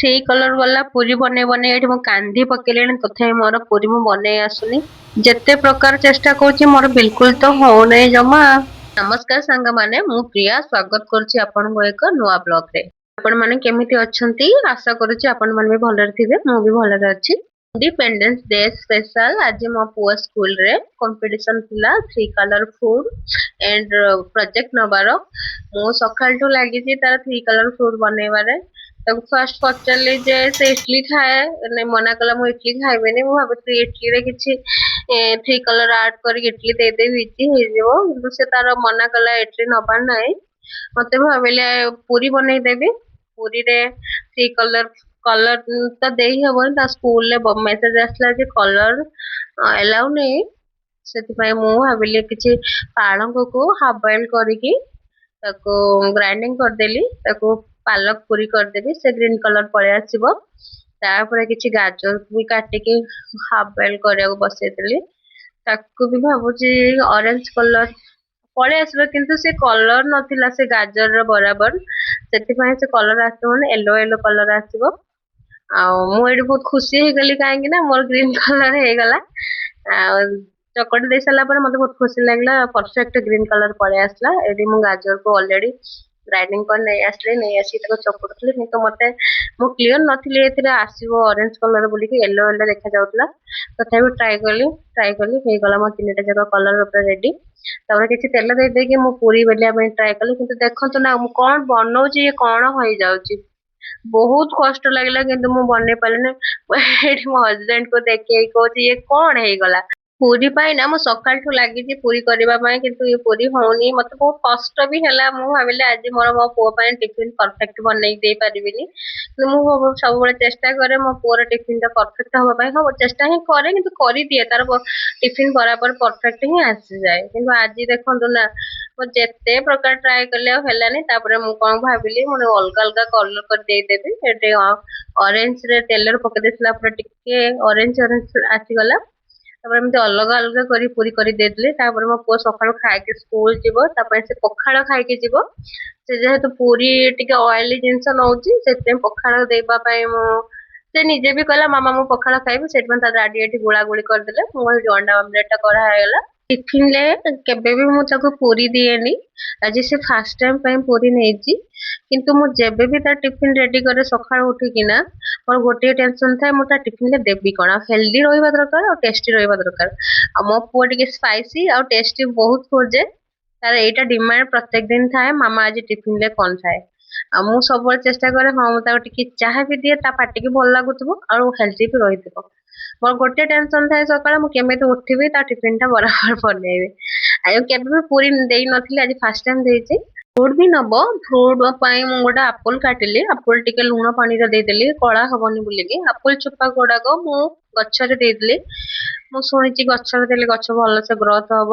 Three colour ବାଲା ପୁରୀ ବନେଇ ବନେଇ ଏଠି ମୁଁ କାନ୍ଦି ପକେଇଲିଣି, ତଥାପି ମୋର ପୁରୀ ମୁଁ ବନେଇ ଆସୁନି। ଯେତେ ପ୍ରକାର ଚେଷ୍ଟା କରୁଛି, ମୋର ବିଲକୁଲ ତ ହଉନାହିଁ ଜମା। ନମସ୍କାର ସାଙ୍ଗମାନେ, ମୁଁ ପ୍ରିୟା, ସ୍ୱାଗତ କରୁଛି ଆପଣଙ୍କୁ ଏକ ନୂଆ ବ୍ଲଗରେ। ଆପଣମାନେ କେମିତି ଅଛନ୍ତି? ଆଶା କରୁଛି ଆପଣମାନେ ବି ଭଲରେ ଥିବେ। ମୁଁ ବି ଭଲରେ ଅଛି। ଇଣ୍ଡିପେଣ୍ଡେନ୍ସ ଡେ ସ୍ପେଶାଲ, ଆଜି ମୋ ପୁଅ ସ୍କୁଲରେ କମ୍ପିଟିସନ ଥିଲା three colour food and project ନବାର। ମୁଁ ସକାଳଠୁ ଲାଗିଛି ତାର ଥ୍ରୀ କଲର ଫୁଡ ବନେଇବାରେ। ତାକୁ ଫାର୍ଷ୍ଟ ପଚାରିଲି ଯେ ସେ ଇଟଲି ଖାଏ ନାଇଁ, ମନା କଲା, ମୁଁ ଇଟଲି ଖାଇବିନି। ମୁଁ ଭାବୁଥିଲି ଇଟଲିରେ କିଛି ଥ୍ରୀ କଲର ଆଡ୍ କରିକି ଇଟଲି ଦେଇଦେବି, ଇଜି ହେଇଯିବ। କିନ୍ତୁ ସେ ତାର ମନା କଲା, ଇଟଲି ନବାର ନାହିଁ। ମତେ ଭାବିଲେ ପୁରୀ ବନେଇଦେବି। ପୁରୀରେ ଥ୍ରୀ କଲର କଲର ତ ଦେଇ ହବନି, ତା ସ୍କୁଲରେ ମେସେଜ ଆସିଲା ଯେ କଲର ଏଲାଉ ନେଇ। ସେଥିପାଇଁ ମୁଁ ଭାବିଲି କିଛି ପାଳଙ୍ଗକୁ ହାଫ ବଏଲ କରିକି ତାକୁ ଗ୍ରାଇଣ୍ଡିଙ୍ଗ କରିଦେଲି, ତାକୁ ପାଲକ ପୁରୀ କରିଦେବି, ସେ ଗ୍ରୀନ କଲର ପଳେଇ ଆସିବ। ତାପରେ କିଛି ଗାଜରକୁ ବି କାଟିକି ହାଫ ବଏଲ କରିବାକୁ ବସେଇଦେଲି, ତାକୁ ବି ଭାବୁଛି ଅରେଞ୍ଜ କଲର ପଳେଇ ଆସିବ। କିନ୍ତୁ ସେ କଲର ନଥିଲା ସେ ଗାଜରର ବରାବର, ସେଥିପାଇଁ ସେ କଲର ଆସିବ ମାନେ ୟେଲୋ ୟେଲୋ କଲର ଆସିବ। ଆଉ ମୁଁ ଏଇଠି ବହୁତ ଖୁସି ହେଇଗଲି, କାହିଁକି ନା ମୋର ଗ୍ରୀନ କଲର ହେଇଗଲା। ଆଉ ଚକଟି ଦେଇ ସାରିଲା ପରେ ମତେ ବହୁତ ଖୁସି ଲାଗିଲା, ପରଫେକ୍ଟ ଗ୍ରୀନ କଲର ପଳେଇ ଆସିଲା। ଏଇଠି ମୁଁ ଗାଜରକୁ ଅଲରେଡି ଗ୍ରାଇଣ୍ଡିଙ୍ଗ କରି ନେଇ ଆସିଲି, ନେଇ ଆସିକି ତାକୁ ଚକଟୁଥିଲି। କିନ୍ତୁ ମତେ ମୁଁ କ୍ଲିୟର ନଥିଲି ଏଥିରେ ଆସିବ ଅରେଞ୍ଜ କଲର ବୋଲିକି, ୟେଲୋ ୟେଲୋ ଦେଖାଯାଉଥିଲା। ତଥାପି ଟ୍ରାଏ କଲି, ହେଇଗଲା। ମୋ ତିନିଟା ଯାକ କଲର ପୁରା ରେଡି। ତାପରେ କିଛି ତେଲ ଦେଇ ଦେଇକି ମୁଁ ପୁରୀ ବେଲିବା ପାଇଁ ଟ୍ରାଏ କଲି। କିନ୍ତୁ ଦେଖନ୍ତୁ ନା, ମୁଁ କଣ ବନଉଛି, ଇଏ କଣ ହେଇଯାଉଛି। ବହୁତ କଷ୍ଟ ଲାଗିଲା, କିନ୍ତୁ ମୁଁ ବନେଇ ପାରିଲିନି। ଏଇଠି ମୋ ହଜବେଣ୍ଡ କୁ ଦେଖେଇକି କହୁଛି, ଇଏ କଣ ହେଇଗଲା? ପୁରୀ ପାଇଁ ନା ମୁଁ ସକାଳଠୁ ଲାଗିଛି ପୁରୀ କରିବା ପାଇଁ, କିନ୍ତୁ ଇଏ ପୁରୀ ହଉନି। ମତେ ବହୁତ କଷ୍ଟ ବି ହେଲା। ମୁଁ ଭାବିଲି ଆଜି ମୋର ମୋ ପୁଅ ପାଇଁ ଟିଫିନ ପରଫେକ୍ଟ ବନେଇକି ଦେଇପାରିବିନି। କିନ୍ତୁ ମୁଁ ସବୁବେଳେ ଚେଷ୍ଟା କରେ ମୋ ପୁଅର ଟିଫିନ ଟା ପରଫେକ୍ଟ ହବା ପାଇଁ। ହବ ଚେଷ୍ଟା ହିଁ କରେ, କିନ୍ତୁ କରିଦିଏ, ତାର ଟିଫିନ ବରାବର ପରଫେକ୍ଟ ହିଁ ଆସିଯାଏ। କିନ୍ତୁ ଆଜି ଦେଖନ୍ତୁ ନା, ମୁଁ ଯେତେ ପ୍ରକାର ଟ୍ରାଏ କଲି, ଆଉ ହେଲାନି। ତାପରେ ମୁଁ କଣ ଭାବିଲି, ମୁଁ ଅଲଗା ଅଲଗା କଲର କରି ଦେଇଦେବି। ସେଠି ଅରେଞ୍ଜ ରେ ତେଲରେ ପକେଇ ଦେଇଥିଲା ପରେ ଟିକେ ଅରେଞ୍ଜ ଅରେଞ୍ଜ ଆସିଗଲା। ତାପରେ ଏମିତି ଅଲଗା ଅଲଗା କରି ପୁରୀ କରି ଦେଇଦେଲି। ତାପରେ ମୋ ପୁଅ ସକାଳୁ ଖାଇକି ସ୍କୁଲ ଯିବ, ତା ପାଇଁ ସେ ପଖାଳ ଖାଇକି ଯିବ। ସେ ଯେହେତୁ ପୁରୀ ଟିକେ ଅଏଲି ଜିନିଷ ନଉଛି, ସେଥିପାଇଁ ପଖାଳ ଦେବା ପାଇଁ ମୁଁ ସେ ନିଜେ ବି କହିଲା, ମାମା, ମୁଁ ପଖାଳ ଖାଇବି। ସେଥିପାଇଁ ତା ଡାଡି ଏଠି ଗୋଳା ଗୋଳି କରିଦେଲେ। ମୁଁ ଏଠି ଅଣ୍ଡା ଅମଲେଟ ଟା କରା ହେଇଗଲା। ଟିଫିନରେ କେବେ ବି ମୁଁ ତାକୁ ପୁରୀ ଦିଏନି, ଆଜି ସେ ଫାର୍ଷ୍ଟ ଟାଇମ ପାଇଁ ପୁରୀ ନେଇଛି। କିନ୍ତୁ ମୁଁ ଯେବେ ବି ତା ଟିଫିନ ରେଡି କରେ ସକାଳୁ ଉଠିକିନା, ମୋର ଗୋଟିଏ ଟେନସନ ଥାଏ, ମୁଁ ତା ଟିଫିନରେ ଦେବି କଣ। ଆଉ ହେଲ୍ଦି ରହିବା ଦରକାର ଆଉ ଟେଷ୍ଟି ରହିବା ଦରକାର। ଆଉ ମୋ ପୁଅ ଟିକେ ସ୍ପାଇସି ଆଉ ଟେଷ୍ଟି ବହୁତ ଖୋଜେ। ତାର ଏଇଟା ଡିମାଣ୍ଡ ପ୍ରତ୍ୟେକ ଦିନ ଥାଏ, ମାମା, ଆଜି ଟିଫିନରେ କଣ ଥାଏ? ଆଉ ମୁଁ ସବୁବେଳେ ଚେଷ୍ଟା କରେ, ହଁ, ମୁଁ ତାକୁ ଟିକେ ଯାହା ବି ଦିଏ ତା ପାଟିକି ଭଲ ଲାଗୁଥିବ ଆଉ ହେଲ୍ଦି ବି ରହିଥିବ। ମୋର ଗୋଟେ ଟେନସନ ଥାଏ, ସକାଳେ ମୁଁ କେମିତି ଉଠିବି, ତା ଟିଫିନ ଟା ବରାବର ବନେଇବି। ଆଉ କେବେ ବି ପୁରୀ ଦେଇନଥିଲି, ଆଜି ଫାର୍ଷ୍ଟ ଟାଇମ ଦେଇଛି। ଫ୍ରୁଟ ବି ନବ। ଫ୍ରୁଟ ପାଇଁ ମୁଁ ଗୋଟେ ଆପଲ କାଟିଲି। ଆପଲ ଟିକେ ଲୁଣ ପାଣିରେ ଦେଇଦେଲି, କଳା ହବନି ବୋଲିକି। ଆପଲ ଚୋପା ଗୁଡାକ ମୁଁ ଗଛରେ ଦେଇଦେଲି। ମୁଁ ଶୁଣିଛି ଗଛରେ ଦେଲେ ଗଛ ଭଲସେ ଗ୍ରୋଥ ହବ।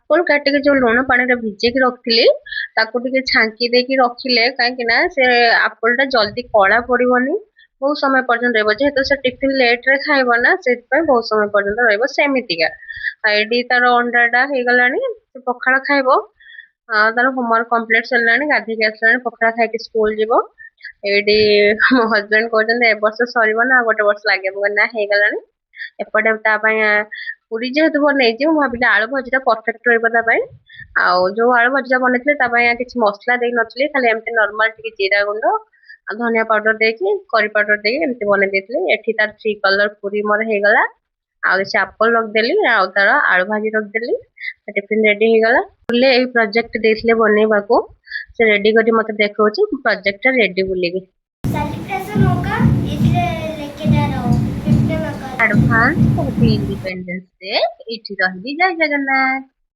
ଆପଲ କାଟିକି ଯୋଉ ଲୁଣ ପାଣିରେ ଭିଜେଇକି ରଖିଥିଲି, ତାକୁ ଟିକେ ଛାଙ୍କି ଦେଇକି ରଖିଲେ, କାହିଁକି ନା ସେ ଆପଲ ଟା ଜଲ୍ଦି କଳା ପଡିବନି, ବହୁତ ସମୟ ପର୍ଯ୍ୟନ୍ତ ରହିବ। ଯେହେତୁ ସେ ଟିଫିନ ଲେଟ ରେ ଖାଇବ ନା, ସେଥିପାଇଁ ବହୁତ ସମୟ ପର୍ଯ୍ୟନ୍ତ ରହିବ ସେମିତିକା। ଆଉ ଏଇଠି ତାର ଅଣ୍ଡା ଟା ହେଇଗଲାଣି, ସେ ପଖାଳ ଖାଇବ। ତାର ହୋମୱାର୍କ କମ୍ପ୍ଲିଟ ସରିଲାଣି, ଗାଧେଇକି ଆସିଲାଣି, ପଖାଳ ଖାଇକି ସ୍କୁଲ ଯିବ। ଏଇଠି ମୋ ହଜବେଣ୍ଡ କହୁଛନ୍ତି, ଏ ବର୍ଷ ସରିବ ନା ଆଉ ଗୋଟେ ବର୍ଷ ଲାଗିବ? ମୁଁ କହିଲି, ନା, ହେଇଗଲାଣି। ଏପଟେ ତା ପାଇଁ ପୁରୀ ଯେହେତୁ ବନେଇଛି, ମୁଁ ଭାବିଲି ଆଳୁ ଭଜାଟା ପରଫେକ୍ଟ ରହିବ ତା ପାଇଁ। ଆଉ ଯୋଉ ଆଳୁ ଭଜା ବନେଇଥିଲି, ତା ପାଇଁ କିଛି ମସଲା ଦେଇନଥିଲି, ଖାଲି ଏମିତି ନର୍ମାଲ ଟିକେ ଜିରା ଗୁଣ୍ଡ ଆଉ ଧନିଆ ପାଉଡର ଦେଇକି, କରି ପାଉଡର ଦେଇକି ଏମିତି ବନେଇ ଦେଇଥିଲି। ଏଠି ତାର ଥ୍ରୀ କଲର ପୁରୀ ମୋର ହେଇଗଲା। ଆଉ କିଛି ଆପଲ ରଖିଦେଲି ଆଉ ତାର ଆଳୁ ଭାଜି ରଖିଦେଲି। ଟିଫିନ ରେଡି ହେଇଗଲା। ସ୍କୁଲରେ ଏଇ ପ୍ରୋଜେକ୍ଟ ଦେଇଥିଲେ ବନେଇବାକୁ, ସେ ରେଡି କରି ମତେ ଦେଖଉଛି ପ୍ରୋଜେକ୍ଟ ଟା ରେଡି ବୋଲିକି। सेलिब्रेशन होगा, इसलिए लेके जा रहा हूँ 15 अगस्त। Advance happy independence day. ଏଇଠି ରହିଲି। ଜୟ ଜଗନ୍ନାଥ।